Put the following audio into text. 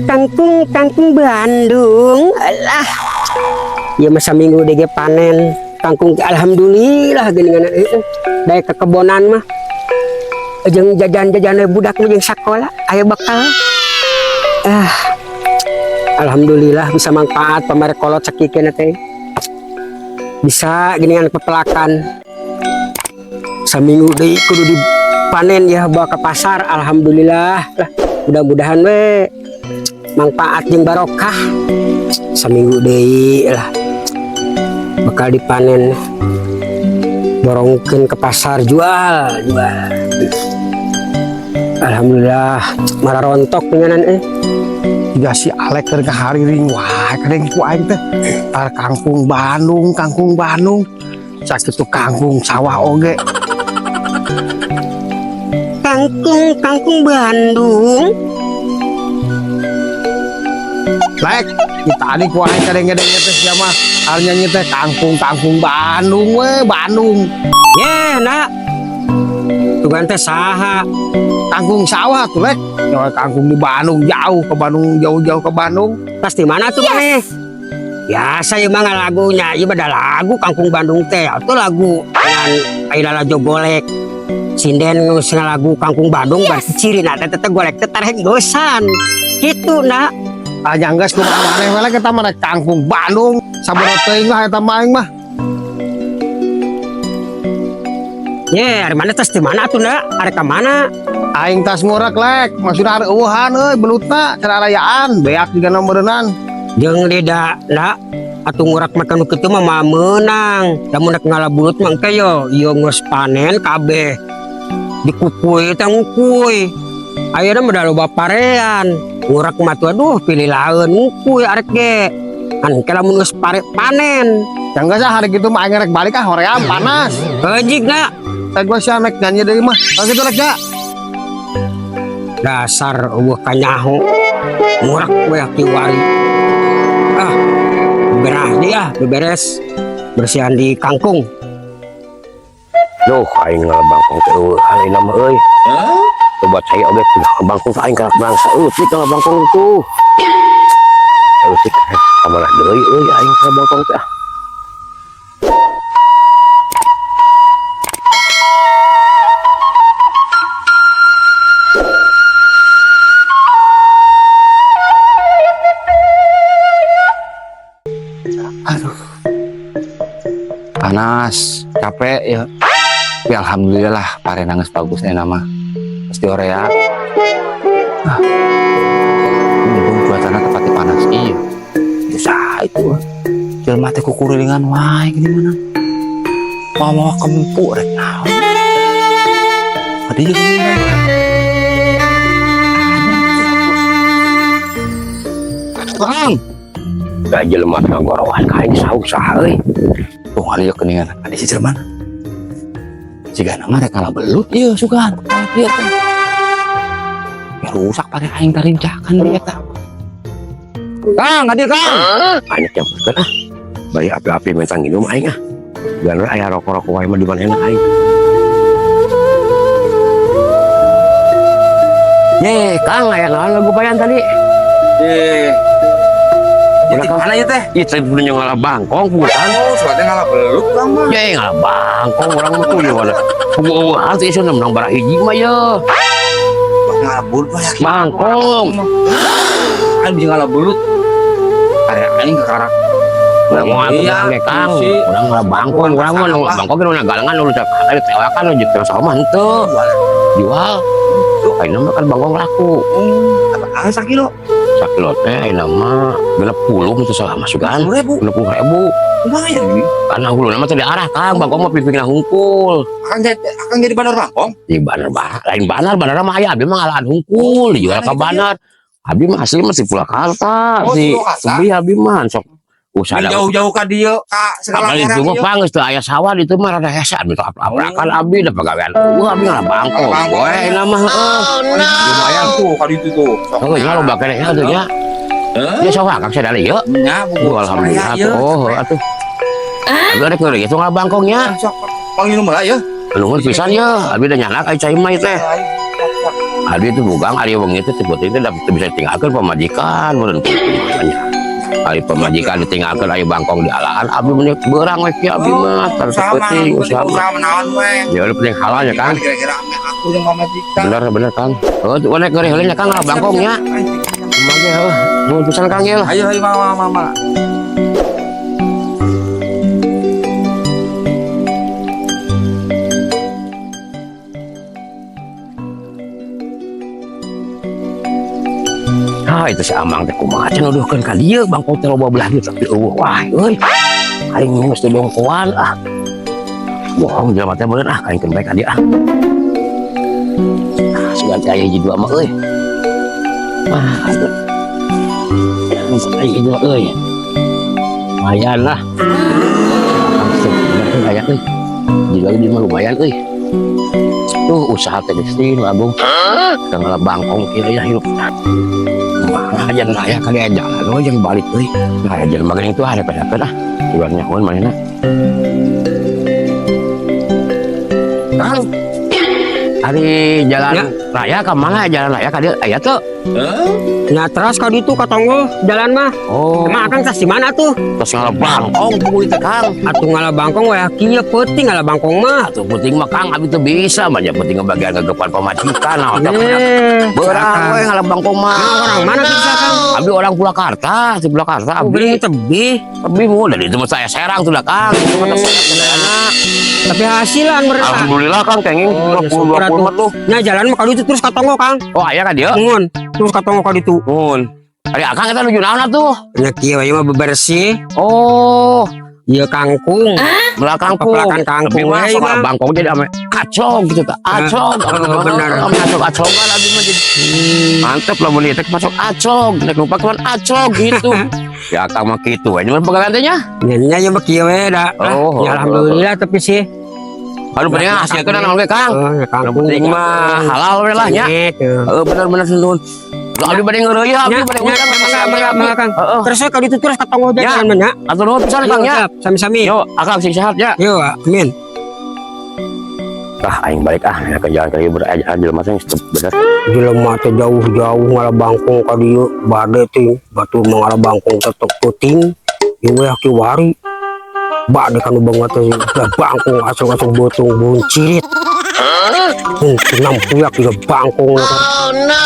Kangkung kangkung Bandung. Alah. Ya masa minggu deui ge panen kangkung teh, alhamdulillah geuningan heueuh. Daek kekebonan mah. Jeung jajan-jajan budak mah jeung sakola aya bekal. Ah. Alhamdulillah bisa manfaat pamare kolot sakikeun teh. Bisa geuningan pepelakan. Saminggu deui kudu dipanen ya, bawa ke pasar, alhamdulillah lah, mudah-mudahan we manfaat jeung barokah. Saminggu deui lah bakal dipanen, borongkeun ke pasar, jual jual, alhamdulillah malah rontok penyanan eh. Jiga si Alek keur ngahariring wae kadeng ku aing teh. Tar kangkung Bandung, kangkung Bandung. Sakitu kangkung sawah oge. Kangkung kangkung Bandung. Lek, kita tadi ku aing kadeng-kadeng teh sia mah. Ar nyanyi teh kangkung kangkung Bandung we, Bandung. Ye nak tugan teh saha? Kangkung sawah tuh, Lek. Ya, kangkung di Bandung jauh ke Bandung, jauh-jauh ke Bandung. Pasti mana tuh maneh? Biasa ieu mah lagunya, ieu mah da lagu Kangkung Bandung teh, atau lagu dengan ayeuna lalajo golek. Sinden geus lagu Kangkung Bandung, berarti ciri na teh teh golek teh tareh geusan. Kitu nak. Ah, geus kumaha maneh we, Lek, eta mah kangkung Bandung. Sabaraha teuing lah eta mah aing mah. Ye, ari mana tas di mana atuh nak? Ari ka mana? Aing tas ngurek, Lek. Maksudna ari eueuhan euy belutna cararayaan beak juga nomeureunnan. Jeung lida nak atuh ngurak makan nu kitu mah moal meunang. Lamun rek ngala belut mah engke yo ieu geus panen kabeh. Dikukuy teh ngukuy. Ayeuna mah da loba parean. Ngurak mah tuh aduh pilih laeun ngukuy arek ge. Kan engke lamun geus pare panen. Yang geus ah, hari kitu mah aing rek balik ah, hoream panas. Heuh nak. Teh gua sia mek nyanyi deui mah. Kalau gitu, Lek, ya. Dasar eueuh kanyaho. Ngurak we kiwari. Ah, beberah dia, beberes. Bersihan di kangkung. Duh, aing ngala bangkong teh eueuh ayeuna mah euy. Coba cai oge bangkong teh aing karak bangsa eutik ngala bangkong tuh. Eutik kamanah deui euy aing ngala bangkong teh. Aduh. Panas, capek ya. Tapi alhamdulillah pare nangis bagus nih nama. Pasti orea. Ah. Untung cuacanya tepatnya panas iya. Bisa itu. Jelema teh kukurilingan wae gini mana. Mau kempu rek naon. Adi jeung Kang. Da jelema teh ngagorowan ka aing saung saha euy. Tuh ari keningan ada si jelema. Jika nama rek ngala belut ieu sugan. Ieu teh. Ya rusak pare aing tarincakan di eta. Kang, hadir Kang. Banyak yang pesen ah. Bari api-api mentang minum aing ah. Biar aya rokok-rokok wae mah di mana enak aing. Ye, Kang, aya naon lagu bayan tadi? Eh. Udah, Kang. Mana ieu teh? Ih, tadi punya ngalah bangkong bukan? Oh, suatnya ngala belut Kang mah. Ye, ngalah bangkong urang mah tuh gimana? Eueuhan teh isuna menang bara hiji mah ye. Ngala belut mah yakin. Bangkong. Aing bisa ngala belut. Area aing kekarak. Urang mau atuh Iya, ge Kang. sih. Urang ngalah bangkong, urang mah nu bangkong ge nu galengan nu cak tadi tewakan nu jeung sama mah henteu. Jual. Ayeuna mah kan bangkong laku. Apa sakilo? Sakilo teh ayeuna mah 60 mun teu salah masukan. 60.000. 60.000. Lumayan ini. Karena huluna mah teh diarah Kang, bangkong mah pipikna hungkul. Akan jadi bandar bangkong. Di bandar bah, lain bandar, bandar mah aya abdi mah ngalaan hungkul, dijual ka bandar. Abdi mah asli mah si Purwakarta, Oh, si Purwakarta. Abdi abdi mah sok usaha Jauh-jauh ka dieu ka segala Kamari itu mah pangeus teu aya sawah di itu mah rada hese abdi teh aprakan abdi da pagawean. Wah abdi ngalah bangkong. Bangkong. We na mah heueuh. Lumayan tuh ka ditu tuh. Sok. Heuh nya loba keneh atuh nya. Ya sawah Kang sadali yeuh. Nya Oh, alhamdulillah tuh. Oh, atuh. Abdi rek ngeureun itu ngalah bangkongnya. Sok panginum heula ya. Nuhun pisan ya, abdi da nyanak ai cai mah ieu teh. Abdi itu bukan ari wengi teh teu teh teu bisa ditinggalkeun pamajikan meureun kumaha. Ari pamajikan ditinggalkeun, ari bangkong dialaan, abdi mah beurang we kieu abdi mah tar Usaha mah, penting usaha mah. Usaha mah naon we. Ya udah, penting halal ya, Kang. Kira-kira ame aku jeung pamajikan. Bener bener, Kang. Oh, tuh rek heula nya, Kang, lah bangkongnya. Kumaha ge heuh. Nuhun pisan, Kang, ya lah. Ayo ayo, mama mama. Ah, itu si Amang teh kumaha cenah nuduhkeun ka dieu bangkong teh loba belah dieu, tapi euweuh wah euy. Aing geus teu bongkoan ah. Bohong jelema teh meureun ah, aing keun bae ka dieu ah. Ah, sugan teh aya hiji dua mah euy. Ah, aduh. Aya hiji dua euy. Lumayan lah. Langsung aya euy. Hiji dua di mah lumayan euy. Tuh usaha teh geus nu agung. Kang bangkong kieu ya hirup. Kumaha jalan raya kali aya jalan we jeung balik euy. Nah, jalan bagian itu ada pada ah. Urang nyahoan manehna. Kang, ari jalan Ya. raya ka mana, jalan raya ka dieu aya teu? Nah, terus ka ditu ka tonggoh jalan mah. Oh, Emang akang tas di mana tuh? Tos ngala bangkong kudu teh, Kang. Atuh ngala bangkong we kieu peuting ngala bangkong mah. Atuh penting mah, Kang, abdi teu bisa mah nya, penting bagian gegepan pamajikan naon teh. Eh, Beurang we ngala bangkong mah. Orang mana tuh bisa, Kang? Abdi orang Purwakarta, di Purwakarta Oh, abdi. beli tebih. Abdi mau dari itu mah saya Serang tuh lah, Kang. Itu mah Serang. Tapi hasilan mereka. Alhamdulillah, Kang, kenging Oh, ya 20 syukur 20 atuh. mah tuh. Nah, jalan mah ka ditu terus ka tonggoh, Kang. Oh, aya ka dieu? Mun, terus ka tonggoh ka ditu. Mun. Ari akang eta nuju naon atuh? Nya kieu we mah bebersih. Oh, Ieu kangkung. Belah kangkung. Pepelakan kangkung Tapi mah we soal mah. bangkong jadi ame kaclok gitu tah. Aclok. Ah, bener. Ame aclok aclokan abdi mah jadi. Mantep lah mun ieu teh masuk aclok, rek lupa kan aclok gitu. Ya akang mah kitu we nyaman pegangan teh nya. Nya nya ieu mah kieu we da. Oh, Ya alhamdulillah tapi sih. Aduh, penting hasilkeun naon ge, Kang. Oh, ya Nu kangkung. penting mah halal we lah nya. Gitu. Heeh, bener bener nuhun. Abdi bade ngeureuyeuh, abdi Nya, bade nya, undang mangga, mangga, mangga, Kang. Heeh. Terus we ka ditu terus ka tonggoh Ya. jalan mah nya. Atur nuhun pisan, Kang, nya. Siap, sami-sami. Yo, akang sing sehat ya. Yo, amin. Ah, aing balik ah, ke jalan kali ber aja jelema teh geus bener. Jelema teh jauh-jauh ngala bangkong ka dieu bade teh batur mah ngala bangkong tetep peuting ieu we kiwari bade kanu banget teh udah bangkong asal-asal beutung buncirit nampuyak juga bangkong. Oh no.